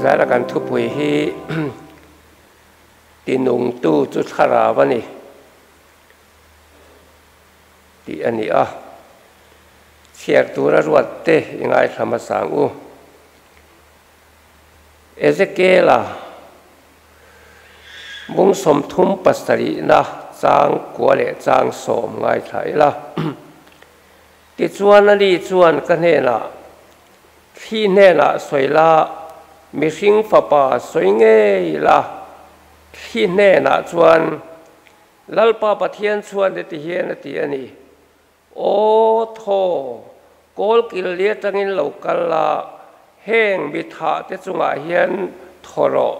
Zara kan thupui hi tinungtu chu thlarau a ni tih a ni a. Chhiar tura ruat te i ngaithla hmasa ang u. Ezekiela bung 37na chang kua leh chang sawm ngaithla ila. Tichuan ani chuan ka hnenah, Thli hnenah sawi la, mihring fapa sawi ngei la. Thli hnenah chuan, Lalpa Pathian chuan heti hian a ti a ni, Aw thaw, kawl kil li atangin lo kal la, heng mi thah te chungah hian thaw rawh,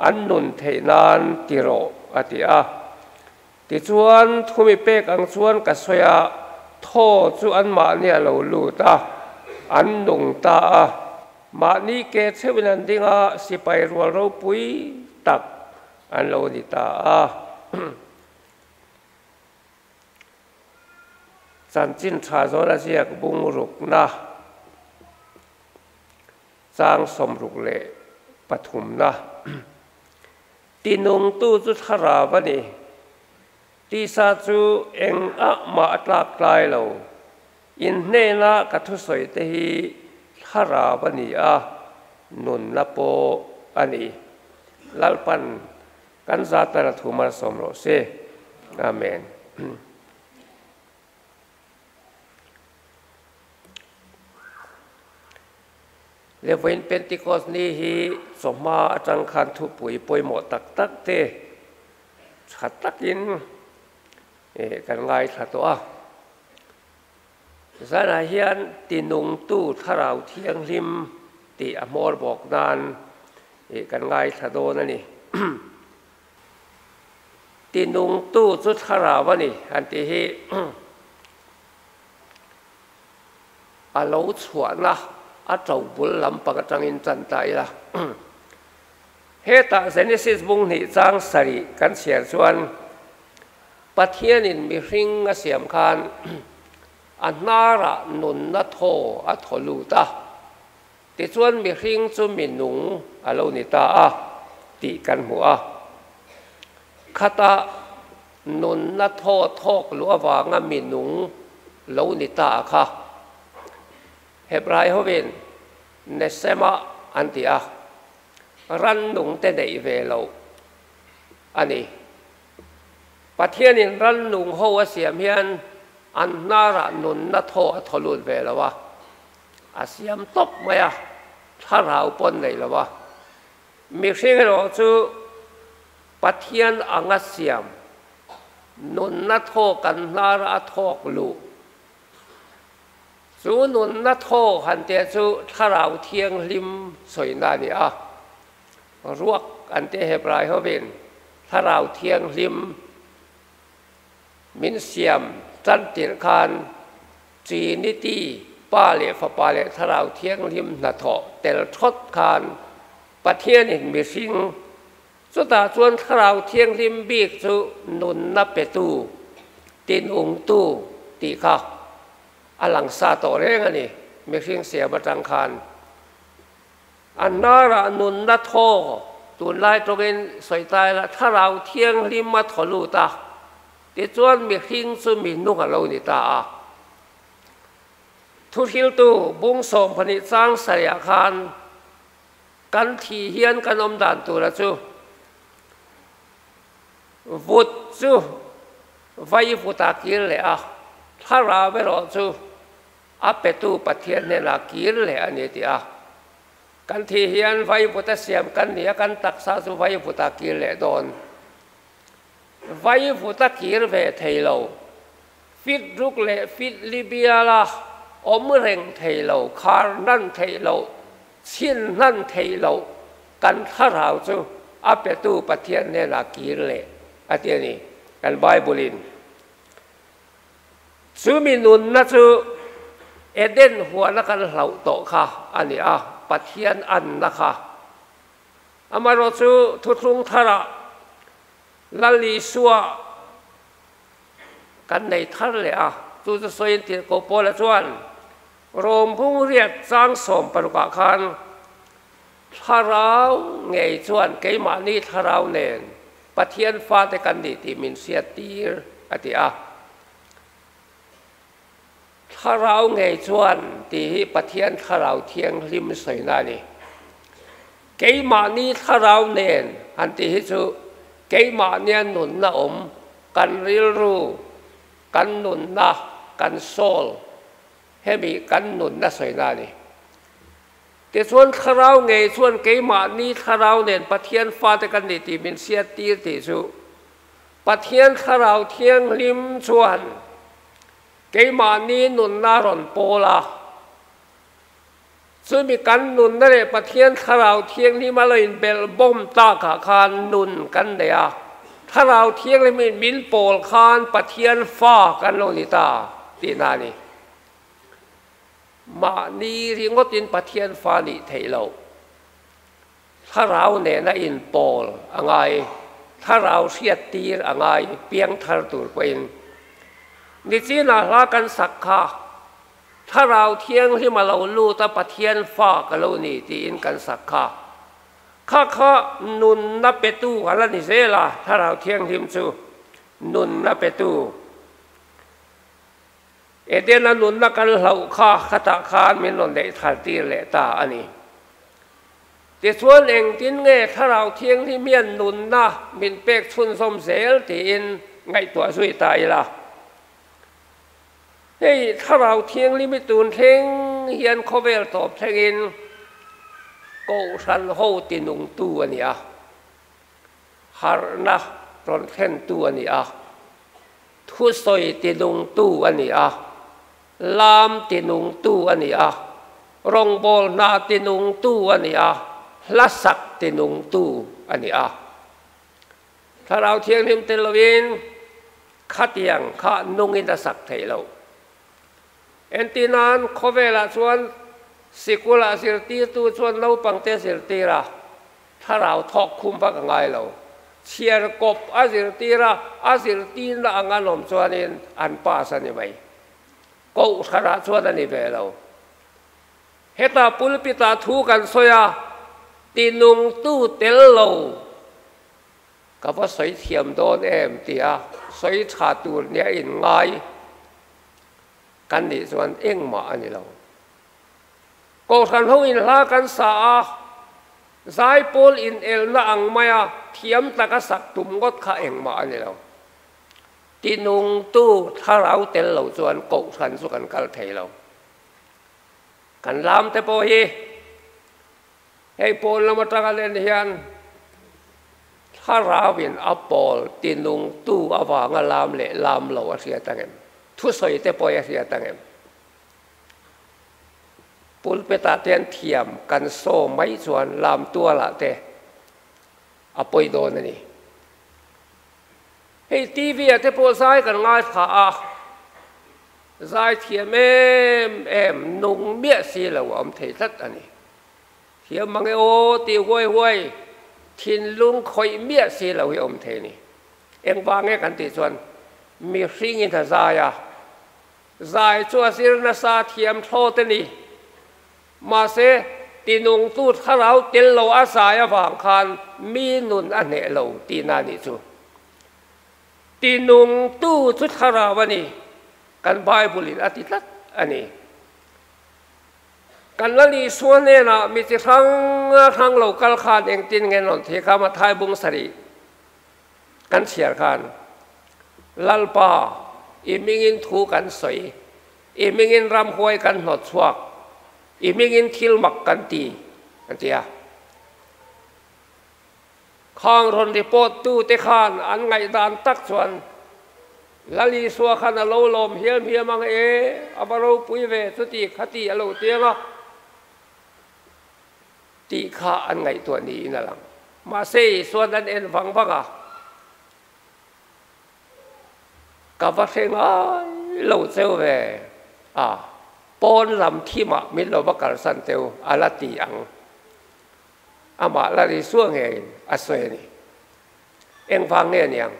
an nun theih nan ti rawh, a ti a. Tichuan, thu mi pek ang chuan ka sawi a, thaw chu anmahni a lo lut a, an nung ta a. Mahni ke cheuhin an ding a, sipai rual ropui tak an lo ni ta a. Chanchin tha zawn a ziak bung rukna chang 63na. Tinungtu chu thlarau a ni. Tisa chu engah mah a tlak tlai lo. In hnena ka thusawi te hi thlarau a ni a, nunna pawh a ni. Lalpan kan zatana thu malsawm rawh se. Amen. Levain Pentecost ni hi chawhma atang khan thupui pawimawh tak tak te tha takin kan ngaithla tawh a. Zanah hian tinungtu thlarau thianghlim tih a hmawr bawk nan kan ngaithla dawn a ni. Tinungtu chu thlarau a ni han tih hi. A lo chhuahna a to bul lampang atangin tan ta ila. Hetah Genesis bung hnih chang sarih kan chhiar chuan Pathianin mihring a siam khan a hnarah nunna thaw a thaw lut a, tichuan mihring chu mi nung a lo ni ta a tih kan hmu a. Khatah Nunna thaw thawk luh avanga mi nung lo ni ta kha Hebrai hovin Nesema an ti a, rannung te neih ve loh a ni. Pathianin rannung ho a siam hian an hnarah nunna thaw a thaw lut ve lo a, a siam tawp mai a, thlarau pawn nei lo a. Mihring erawh chu Pathian anga siam, nunna thaw kan hnara a thawk luh. Chu nunna thaw han teh chu Thlarau Thianghlim sawina a ni a. Ruak an teh Hebrai hovin Thlarau Thianghlim min siam tan tirh khan Trinity, Pa leh Fapa leh Thlarau Thianghlim hnathawh tel thawt khan Pathianin mihring Chutah chuan Thlarau Thianghlim bik chu nunna petu, tinungtu tih kha a lang sa tawh reng a ni, mihring siam atang khan. A hnarah nunna thaw, tunlai tawngin sawi ta ila, Thlarau Thianghlim a thaw lut a, tichuan mihring chu mi hnung a lo ni ta a. Thuhriltu bung 12 chang sarihah khan, Kan thih hian kan awm dan tura chu vut chu vai vuta kir leh a, thlarau erawh chu a petu Pathian hnenah kir leh a ni tih a. Kan thih hian vai vuta siam kan ni a, kan taksa chu vai vuta kir leh dawn. Vai vuta kir ve thei lo, fit ruk leh fit li biala awm reng thei lo, khar nan theih loh, Chhin hlan theih loh kan thlarau chu a petu Pathian hnenah kir leh a ti a ni. Kan Bible-in chumi nunna chu Eden huana kan hlauh tawh kha a ni a, Pathian anna kha. Amaherawh chu thuthlung tharah Lal Isua kan nei thar leh a, chu chu sawiin tirhkoh Paula chuan Rom bung riat chang 16ah khan Thlarau ngei chuan keimahni thlarau nen Pathian fate kan nih tih min hriattir, a ti a. Thlarau ngei chuan tih hi Pathian Thlarau Thianghlim sawina a ni. Keimahni thlarau nen han tih hi chu keimahnia nunna awm, kan rilru, kan nunna, kan soul, hemi kan nunna sawina a ni. Tichuan thlarau ngei chuan keimahni thlarau nen Pathian fate kan ni tih min hriattir tih chu Pathian Thlarau Thianghlim chuan keimahni nunna a rawn pawl a. Chumi kan nunna leh Pathian Thlarau Thianghlim a lo inbelh bawm takah khan nun kan nei a. Thlarau Thianghlimin min pawl khan Pathian fa kan lo ni ta tihna a ni. Mahni ringawtin Pathian fa nih theih loh. Thlarau nena inpawl a ngai, thlarau hriattir a ngai piangthar tur pawhin. Nichinah hla kan sak kha, Thlarau Thianghlim a lo lut a Pathian fa ka lo ni tiin kan sak kha. Kha kha nunna petu a la ni zel a, Thlarau Thianghlim chu nunna petu. Edena nunna kan hlauh kha khatah khan min rawn neih thar tir leh ta a ni. Tichuan engtin nge Thlarau Thianghlim hian nunna min pek chhunzawm zel tiin ngaihtuah zui ta ila. Hei Thlarau Thianghlim hi tun thleng hian khawvel tawp thlengin Kohhran ho tinungtu a ni a, harhna rawn thlentu a ni a. Thusawi tinungtu a ni a, lam tinungtu a ni a, rawngbâwl hna tinungtu a ni a, hla sak tinungtu a ni a. Thlarau Thianghlim tel lovin khatiang kha nungin a sak theih loh. Entirnan, khawvelah chuan sikulah zirtirtu chuan naupangte zirtir a, Thlarau thawk khum vak a ngai lo. Chhiar kawp a zirtir a, a zirtirna ang an awm chuanin an pass a ni mai. Kohhranah chuan a ni ve lo. Hetah pulpit-ah thu kan sawi a, tinungtu tel lo ka va sawi thiam dawn em tia sawi tha tur nia inngai kan nih chuan engmah a ni lo. Kohhran ho in hla kan sa a, zaipawl inelna ang maia thiam taka sak tum ngawt kha engmah a ni lo. Tinungtu thlarau tel lo chuan kohhran chu kan kal thei lo. Kan lam te pawh hi hei pawn lam atanga len hian thlarauin a pawl tinungtu avanga lam leh lam lo a hriat ang em? Thusawi te pawh hi a hriat ang em? Pulpet ah te an thiam kan saw mai chuan lam tual ah te a pawi dawn a ni. Hei TV ah te pawh zai kan ngaithla a, zai thiam em em nung miah si lo a awm thei tlat a ni. Thiam mang e aw tih huai huai thinlung khawih miah si lo hi a awm thei a ni. Engvang nge kan tih chuan mihringin a zai a, Zai chu a zir nasa thiam thlawt a ni. Mahse, tinungtu thlarau tel lo a zai avang khan mi nun a hneh lo tihna a nih chu. Tinungtu chu thlarau a ni, kan Bible-in a ti tlat a ni. Kan Lal Isua hnenah mi chi hrang hrang lo kal khan engtin nge rawn thei kha Mathai bung sarih Kan chhiar khan, Lalpa, i hmingin thu kan sawi, i hmingin ramhuai kan hnawt chhuak, i hmingin thil mak kan ti, an ti a. Khang rawn report tute khan an ngaihdan tak chuan Lal Isua khan a lo lawm hiam hiam ang e, a va ropui ve chuti khati a lo tiang a. Tih kha an ngaihtuah niin a lang. Mahse Isuan an en vang vang a, Ka va hre ngai lo cheu ve a, pawn lam thimah min lo va kalsan teu a la ti ang. Amah Lal Isua ngeiin a sawi a ni. Engvang nge niang?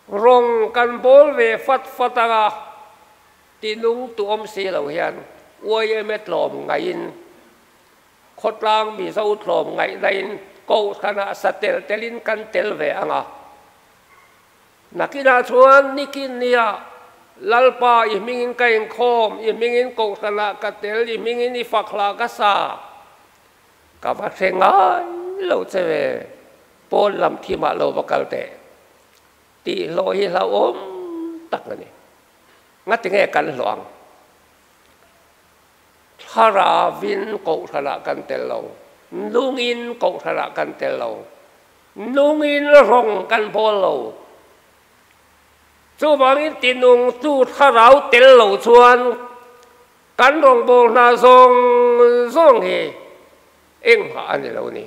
Rawng kan bawl ve fat fat ang a, Tinung tu awm si lo hian YMA tlawm ngaihin Khawtlang Mizo tlawm ngaihna-in Kohhranah sa tel telin kan tel ve ang a. Nakinah chuan nikin nia Lalpa i hmingin ka inkhawm, i hmingin Kohhranah ka tel, i hmingin i fak hla ka sa. Ka va hre ngai lo che ve, pawn lam thimah lo va kal teh. Tih hlawh hi hlauhawm tak a ni. Ngatinge kan hlawh ang? Thlarauin Kohhranah kan tel lo, nungin Kohhranah kan tel lo, nungin rawng kan bawl lo. Chuvangin tinungtu thlarau tel lo chuan kan rawngbâwl hna zawng zawng hi engmah a ni lo ni.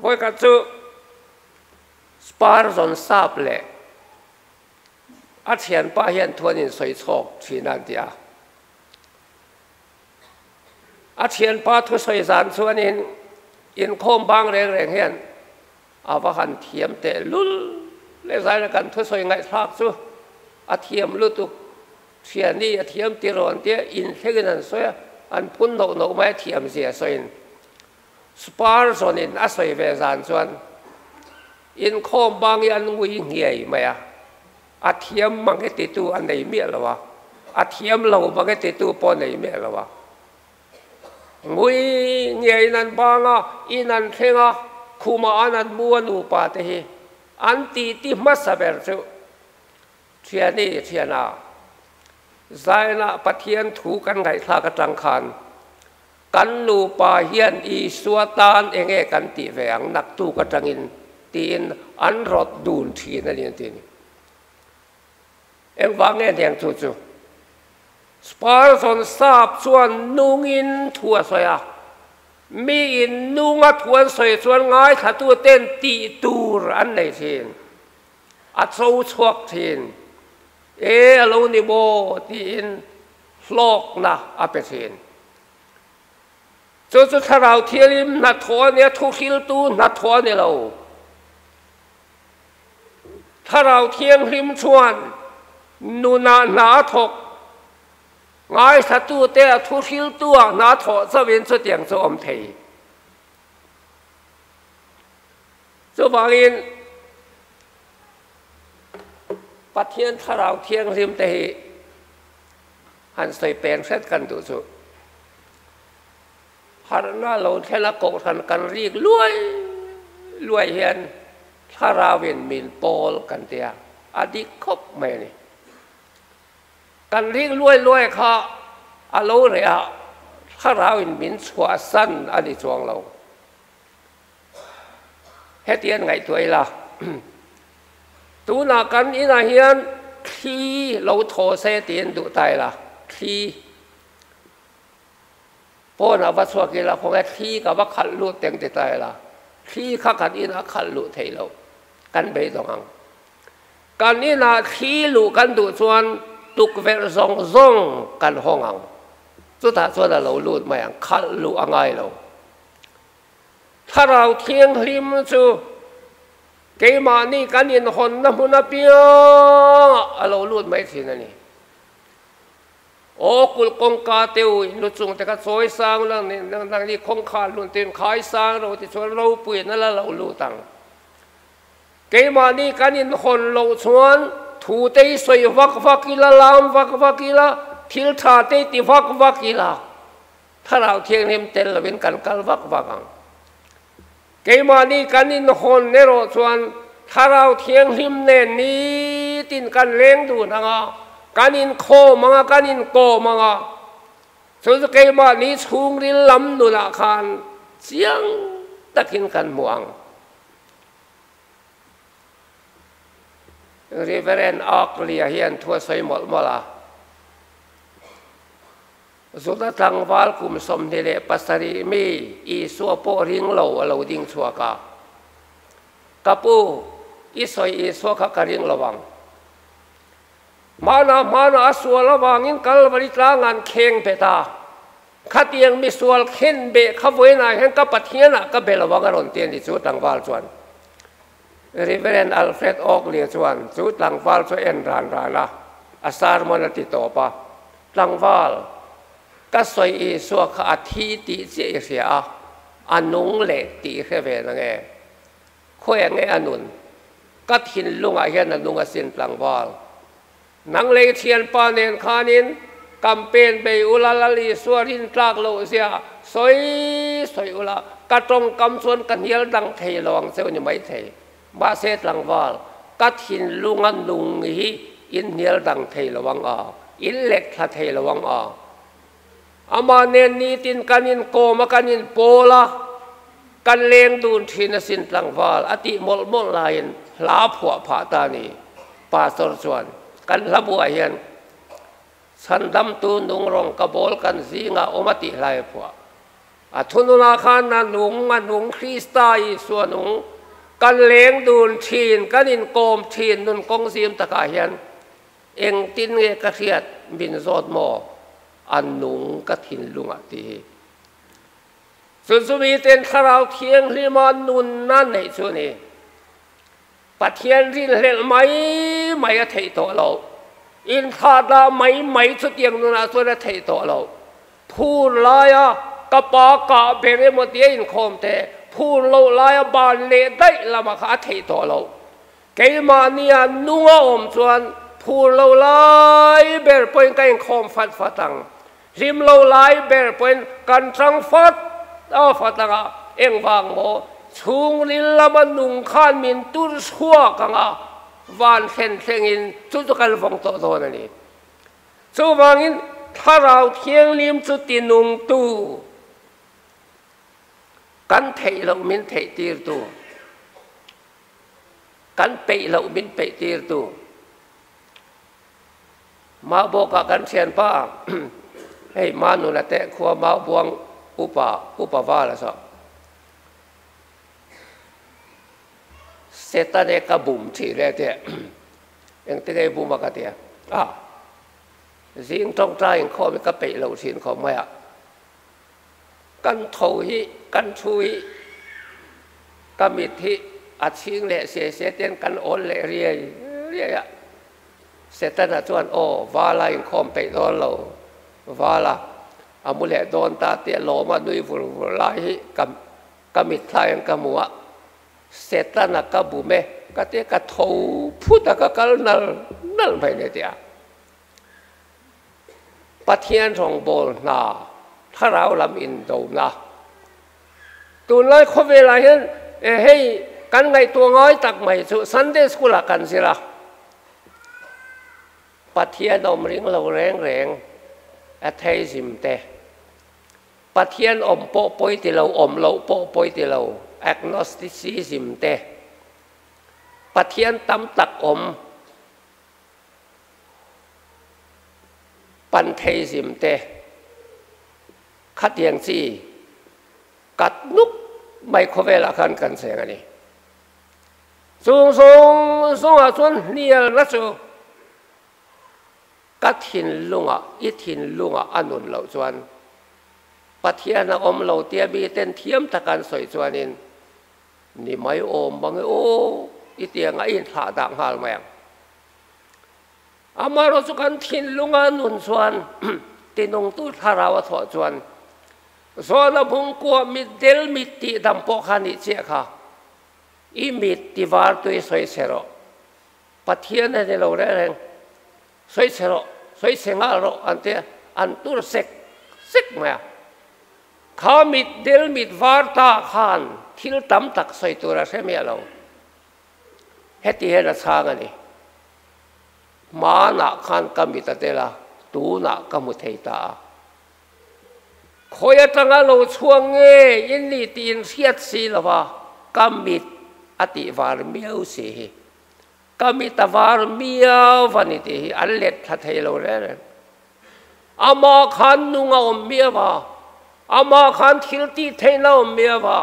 Vawikhat chu Spurgeon sap leh A thianpa hian thu an insawi chhawk thin a an ti a. A thianpa thusawi zan chuanin inkhawm bang reng reng hian a va han thiam teh lul leh zaina kan thusawi ngaihthlak chu a thiam lutuk thiani a thiam ti rawn tia inthlengin an sawi a, an phun noh noh mai a thiam zia sawiin Spurgeon-in a sawi ve zan chuan Inkhawm bang hi an ngui nghiai mai a, a thiam mang e titu a nei miah lo a, a thiam lo mang e titu pawh a nei miah lo a. Ngui nghiaiin an bang a, in an thleng a, khumah an an mu a nupa te hi an titi hmasa ber chu Thiani thiana Zainah Pathian thu kan ngaihthlak atang khan Kan nupa hian Isua tan enge kan tih ve ang naktuk atangin tiin an rawt dun thin a ni an ti a ni. Engvang nge hniang chu chu? Spurgeon sap chuan nungin thu a sawi a, miin nunga thu an sawi chuan ngaithlatu ten tih tur an nei thin, a cho chhuak thin, e a lo ni maw tiin hlawkna a pe thin. Chu chu Thlarau Thianghlim hnathawh a nia, thuhriltu hnathawh a ni lo. Thlarau Thianghlim chuan nunah hna a thawk, ngaithlatute a thuhriltu-ah hna a thawh chauhin chutiang chu a awm thei. Chuvangin Pathian Thlarau Thianghlim te hi Han sawi peng hret kan duh chu. Harhna lo thlen a kohhran kan rik luai luai hian thlarauin min pawl kan ti a, a dik khawp mai a ni. Kan rik luai luai kha a lo reh a, thlarauin min chhuahsan a ni chuang lo. Hetiang ngaihtuah ila, tunah kan inah hian thli lo thaw se tiin duh ta ila, thli pawnah va chhuak ila, khawnge thli ka va khalh lut teng ti ta ila, thli kha kan inah khalh luh theih loh kan beidawng ang. Kan inah thli luh kan duh chuan tukverh zawng zawng kan hawng ang, chutah chuan a lo lut mai ang, khalh luh a ngai lo. Thlarau Thianghlim chu keimahni kan inhawnna hmun apiangah a lo lut mai thin a ni. Aw kulh kawngka te u, in lu chung te kha chawi sang la, nangni khawngkhar lun te in khai sang ro ti chuan ropuiin a la lo lut ang. Keimahni kan inhawn loh chuan thu te i sawi vak vak ila, lam vak vak ila, thil tha te i ti vak vak ila, Thlarau Thianghlim tel lovin kan kal vak vak ang. Keimahni kan inhawn erawh chuan Thlarau Thianghlim nen nitin kan leng dun ang a, kan inkhawm ang a, kan inkawm ang a. Chu chu keimahni chhungril lam nunah khan chiang takin kan hmu ang. Reverend Auckley-a hian thu a sawi mawlh mawlh a. Juda tlangval kum 27 mi Isua pawh ring lo a lo ding chhuak a, Ka pu, i sawi Isua kha ka ring lo ang. Hmanah hmanah a sual avangin Kalvari tlangah an kheng bet a, khatiang misual khen beh kha vawiinah hian ka Pathianah ka be lo ang a rawn ti a ni chu tlangval chuan. Reverend Alfred Oakley chuan chu tlangval chu a en ran ran a, a sermon a ti tawp a. Tlangval, ka sawi Isua kha a thi tih chiah i hria a, a nung leh tih i hre ve na nge? Khawiah nge a nun? Ka thinlungah hian a nung asin tlangval. Nang lei thianpa nen khanin campaign bei ula Lal Isua rin tlak loh zia sawi sawi ula, ka tawngkam chuan ka hnial dang thei lo ang cheu ni maithei. Mahse tlangval, ka thinlunga nung hi in hnial dang thei lo ang a, in lek thla thei lo ang a. Amah nen nitin kan inkawm a, kan inpawl a, kan leng dun thin asin tlangval a tih mawlh mawlh laiin hla phuah phah ta a ni. Pastor chuan, Kan hla buah hian Chhandamtu nung rawng ka bawl kan zingah awm a tih hlai a phuah. A thununah khan a nung, a nung Krista Isua nung, kan leng dun thin, kan inkawm thin nun kawng zim takah hian Engtin nge ka hriat min zawt maw? A nung ka thinlungah tih hi. Chu chumi ten Thlarau Thianghlima nunna neih chu a ni. Pathian rinhlelh mai mai a theih tawh lo. Inthlahdah mai mai chutiang nunah chuan a theih tawh lo. Phur laia ka pa kah ber emaw tia inkhawm te, phur loh laia ban leh daih lamah kha a theih tawh lo. Keimahnia nung a awm chuan phur lo lai ber pawhin ka inkhawm fat fat ang. Hlim lo lai ber pawhin kan tang fat a fat ang a, engvang maw? Chhungril lama nung khan min tur chhuak ang a, van thlen thlengin chu chu kan vawng tawh dawn a ni. Chuvangin Thlarau Thianghlim chu tinungtu kan theih loh min theih tirtu. Kan peih loh min peih tir tu. Mau bawkah kan thianpa hei Manuna te khua mau buang upa upa val a zawh. Setane ka bum thih le tia engtin nge i bum a ka tia a zing tawngtai inkhawm hi ka peih loh thin khawp mai a. Kan tho hi, kan thu hi, ka mit hi a chhing leh se se ten kan awl leh riai riai a. Setana chuan, Aw, Vala inkhawm peih dawn lo, Vala, a mu leh dawn ta tia lawma nui vur vur lai hi ka ka mit thlaiin ka hmu a. Setana ka bum e, ka tia ka tho phut a, ka kal nal nal mai ni tia. Pathian rawngbâwl hna thlarau lam indona. Tunlai khawvelah hian hei kan ngaihtuah ngai tak mai chu Sunday School ah kan zir a, Pathian awm ring lo reng reng atheism te, Pathian awm pawh pawi ti lo, awm loh pawh pawi ti lo agnosticism te, Pathian tam tak awm Pantheism te khatiang chi kat nuk mai khawvelah khan kan cheng a ni. Chung zawng zawngah chuan hnialna chu ka thinlungah, i thinlungah a nun loh chuan Pathian a awm lo tia miten thiam taka an sawi chuanin Ni mai awm bang e aw, i tiang a inthlah dah nghal mai ang. Amaherawh chu kan thinlunga nun chuan tinungtu thlarau a thawh chuan Zawna bungkua mit del mit tih dam pawh kha nih chiah kha. I mit ti var tui sawi chhe rawh. Pathian a ni lo reng reng. Sawi chhe rawh, sawi chhe nghal rawh an tia, an tur sek sek mai a. Kha mit del mit var ta khan thil tam tak sawi tur a hre miah lo. Heti hian a chhang a ni. Hmanah khan ka mit a tel a, tunah ka hmu thei ta a. Khawi atanga lo chhuak nge in ni tih in hriat si lo va, ka mit a tih var miau si hi. Ka mit a var miau va ni tih hi an let thla thei lo reng reng. Amah khan nung a awm miau a, amah khan thil tih theihna a awm miau a,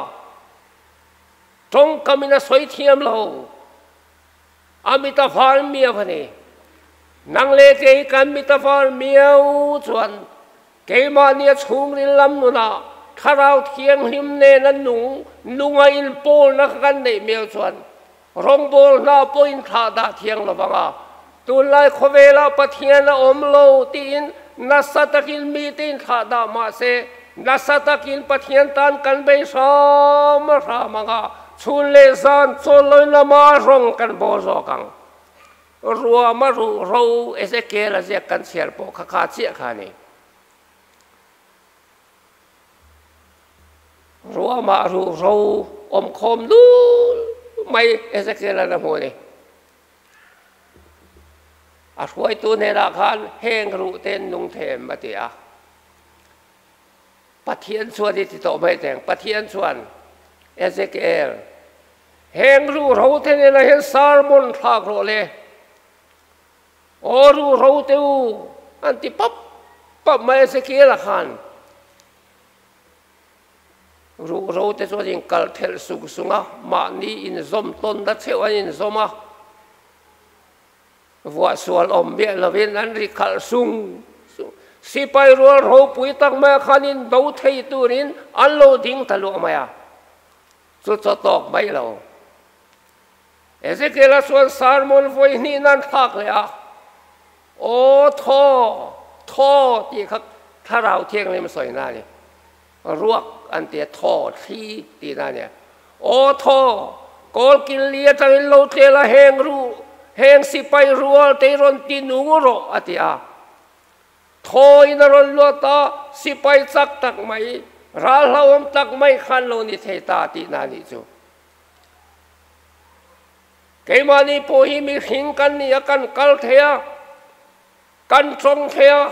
tawngkamin a sawi thiam lo, a mit a var miau a ni. Nang leh kei kan mit a var miau chuan keimahnia chhungril lam nunah Thlarau Thianghlim nena nung nunga inpawlna kha kan neih miau chuan Rawngbâwl hna pawhin thlah dah thiang lo vang a, tunlai khawvêlah Pathian a awm lo tiin nasa takin mite inthlahdah mah se, nasa takin Pathian tan kan bei hram hram ang a, chhun leh zan chawl loin lama rawng kan bawl zawk ang. Ruama ruh ro Ezekiel a ziak kan chhiar pawh kha kha chiah kha a ni. Ruama ruh ro awmkhawm dul mai Ezekiel an a hmu a ni. A hruaitu hnenah khan heng ruh te an nung thei em a ti a. Pathian chuan i ti tawh mai teng. Pathian chuan Ezekiel, heng ruh ro te hnenah hian sermon thlak rawh le. Aw ruh ro te u an ti pap pap mai Ezekiel a khan. Ruh ro te chuan in kal thelh sung sung a, mahni inzawm tawn na cheuh an inzawm a, vuah sual awm miah lovin an ri khalh sung sung. Sipai rual ropui tak maia khan in do thei turin an lo ding ta luah mai a, chu chaw tawk mai lo. Ezekiel-a chuan sermon vawi hnih nan thlak leh a, Aw thaw, thaw tih kha Thlarau Thianghlim sawina a ni. Ruak an ti a, thaw, thli tihna a ni a. Aw thaw, kawl kil li atangin lo tlel a, heng ruh, heng sipai rual te i rawn ti nung rawh a ti a. Thaw in a rawn luat a, sipai chak tak mai, ral hlauhawm tak mai khan lo ni thei ta tihna a nih chu. Keimahni pawh hi mihring kan ni a, kan kal thei a, kan tawng thei a,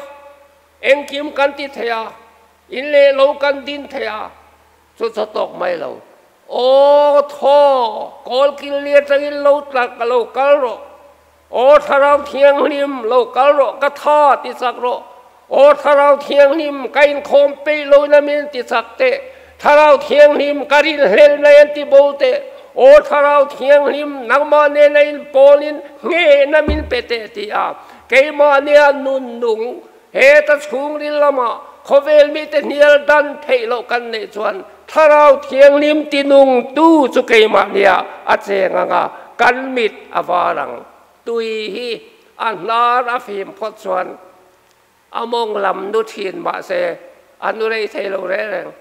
engkim kan ti thei a, in leh lo kan din thei a, chu chaw tawk mai lo. Aw thaw, kawl kil li atangin lo tla ka lo kal rawh. Aw Thlarau Thianghlim, lo kal rawh, ka tha ti chak rawh. Aw Thlarau Thianghlim, ka inkhawm peih lo na min ti chak teh. Thlarau Thianghlim, ka rinhlelh na en ti bo teh. Aw Thlarau Thianghlim, nangmah nena inpawlin nghehna min pe teh ti a, keimahnia nun nung heta chhungril lamah khawvel mite hnial dan theih loh kan neih chuan Thlarau Thianghlim ti nungtu chu keimahnia a cheng ang a, kan mit a var ang. Tui hi a hnar a fim phawt chuan a mawng lam nu thin mahse a nu rei thei lo reng reng.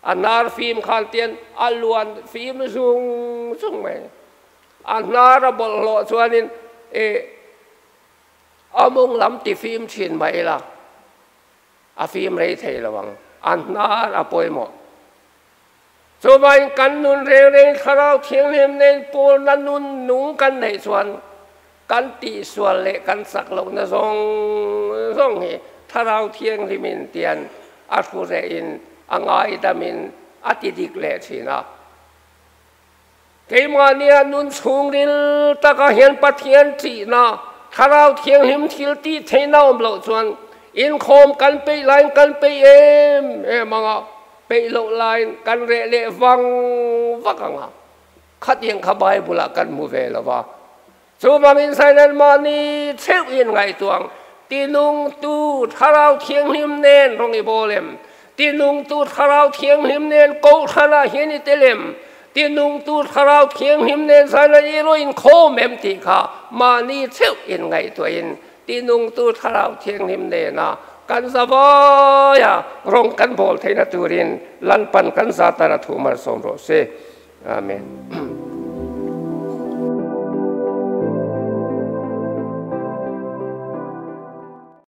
A hnar fim khan tian a luan fim zung zung mai. A hnar a bawlhhlawh chuanin eh a mawng lam ti fim thin mah ila a fim rei thei lo ang. A hnar a pawimawh. Chuvangin kan nun reng reng Thlarau Thianghlim nen pawlna nun nung kan neih chuan kan tihsual leh kan chak lohna zawng zawng hi Thlarau Thianghlimin tian a hru rehin a ngaidamin a ti dik leh thin a. Keimahnia nun chhungril takah hian Pathian ṭihna, Thlarau Thianghlim thil tih theihna awm loh chuan inkhawm kan peih laiin kan peih em em ang a, peih loh laiin kan reh leh vang vak ang a. Khatiang kha Bible-ah kan hmu ve lo va. Chuvangin Silent mahni cheuhin ngaihtuah ang, Tinungtu Thlarau Thianghlim nen rawng i bawl em? Tinungtu Thlarau Thianghlim nen Kohhranah hian i tel em? Tinungtu Thlarau Thianghlim nen Silent i rawn inkhawm em tih kha mahni cheuhin ngaihtuahin Tinungtu Thlarau Thianghlim nena kan zavaia rawng kan bawl theihna turin Lalpan kan zatana thu malsawm rawh se. Amen.